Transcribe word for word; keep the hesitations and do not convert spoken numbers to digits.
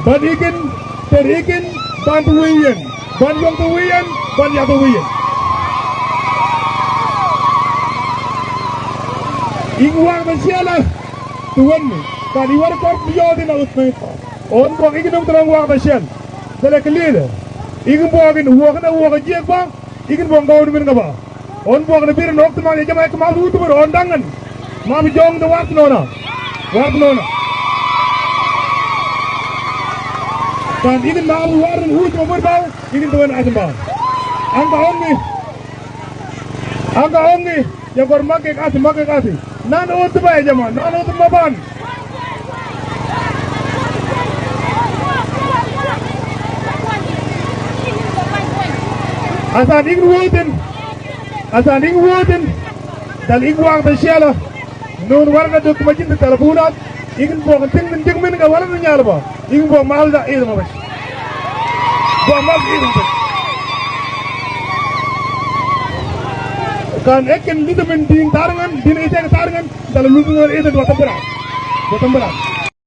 Ban ikin, ter ikin, ban tu wiyan, ban yong tu wiyan, ban ya tu wiyan. Ikin wak ta siala, tu wen mi, kan iwar kor tu yo di na ut mi. On bok ikin nung terang wak ta sial. Dale kelile. Ikin bok ikin wak na wak jiek ba. Ikin bong kau dumin kaba. On buak na birin ok tumang ya jama ek maaf utu ber on dangan. Maaf jong de wak nona. Wak nona. Kan ikin maaf warin utu ber bau. Ikin tuan asin bau. Angka ongi. Angka ongi. Ya kor makek asi, makek asi. Nan otu ba ya jama, nan otu maban. Asan ikin wotin, asan ikin wotin, dal ikin wak ta siala, nun warga duk majin ta talabunat, ikin bok ting ting min ka wala nun yalba. Ikin bok mal da ida mabas. Bok mal ida mabas. Kan ekin lita min din tarangan, din ita tarangan, dala lutu na ita dua tambara. Dua tambara.